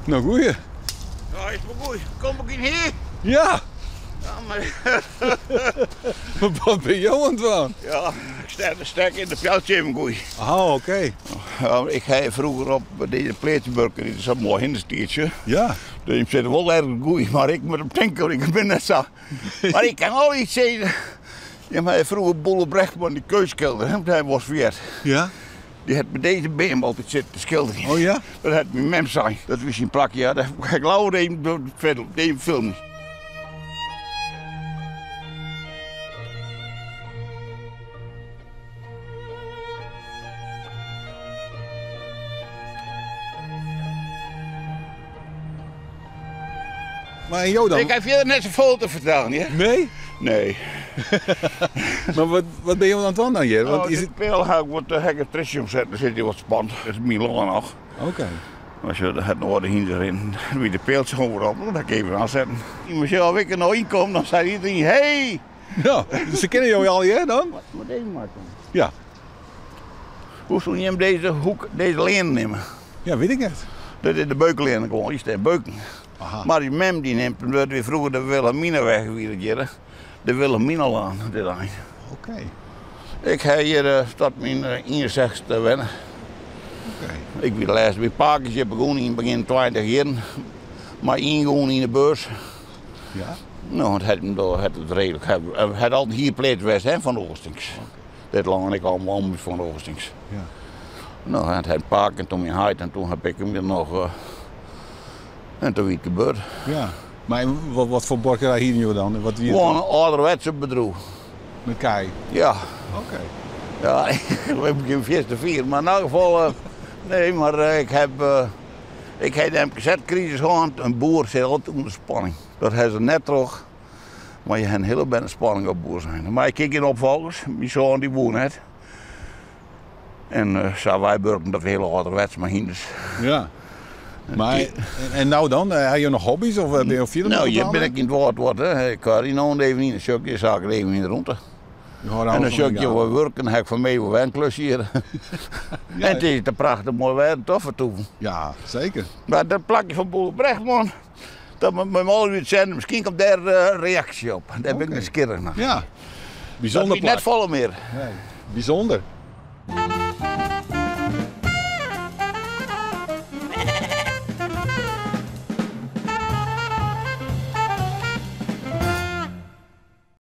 No goeie. Ja, is wol goed. Kom ik yn hier? Ja. Ja, maar... Maar wat bin jo oan it dwaan? Ja, ik stek de stek yn de pjeltsje even goeie. Oh, oké. Ja, ik ha froeger op deze pleatsburger, die is moai in de stietsje. Ja. Dus ik zit wol erg goeie, mar ik moat op tinke, ik bin net sa. Mar ik kin al iets sizze. Ja, mar froeger Boele Brechtman, die keunstskilder, hè, hy was ferjert. Ja. Dy hat by dizze beam altyd sitten te skilderjen. Oh ja? Dat hat myn mem sein. Dat wie syn plakje. Ja, dat ha ik leaver even even filmje. Maar en jo dan? Ik ha fierder net safolle te fertellen, hear. Nee? Nee. Maar wat, wat binne jo oan it dwaan dan hjir? Want oh, is it... peal ha ik wat ha ik it tritsje omsetten, dan sit hy wat spand. Dat is myn lân noch. Oké. As je het noarden hynder rinnen, dan wie de pealtsje overal, dan ha ik even aansetten. Als je al wike no ynkomt, dan sei iedereen, hey! Ja, se kinne jo allegear dan? Moat even mar komme. Ja. Hoe soene jim dizze hoek, dizze leane nimme? Ja, wit ik net. Dat is de Beukenleane gewoan, hjir stean beuken. Aha. Mar ús mem dy nimt him, dat wie froeger de Wilhelminaweg wie dat hjir, de Wilhelminalaan dit ein. Oké. Ik ha hjir tot myn 61ste wenne. Oké. Ik wie de lêste by pakes hjir begûn yn begjin 20 jierren. Mei yngongen yn de beurs. Ja. No, it hat it reedlik, it hat altyd in hierpleats west hè, fan de Oostings. Dit lân ek allemaal om fan de Oostings. Ja. No, en it hat pake en toen myn heit en toen heb ik him noch. Uh, en toen wie it gebeurd. Ja. Mar wat, wat foar buorkerij hiene jo dan? Wat wie it Gewoan in âlderwetse bedriuw. Met kij? Ja. Oké. Ja, ik begjin fierste fier, mar yn elk gefal, uh, nee, mar uh, ik heb, uh, ik ha de MKZ-krisis hân. In boer sit altyd ûnder spanning. Dat ha se net troch. Mar je ha in hiele bende spanning op boer zijn. Mar ik hie gjin opfolgers. Myn soan dy woe net. En uh, sa wy wurken dat we hiele âlderwets mei hynders. Ja. Mar, en no dan? Ha jo noch hobby's of binne jo fierder No, hjir bin ik yn it wâld wat. Hè. Ik rin no even yn, dan sjoch ik de saken even yn de rûnte. En dan sjoch ik hjir wat wurk en dan ha ik foar my wol wer in klusje hjir. Ja. En it is te prachtich moai wer, toch foar toeven. Ja, seker. Mar dat plakje fan Boer Brechtman, dat moat my al útsenden. Miskien komt dêr in reaksje op. Dêr bin ik nijsgjirrich nei. Ja, bysûnder Dat wie plak. net folle mear. Nee, bysûnder.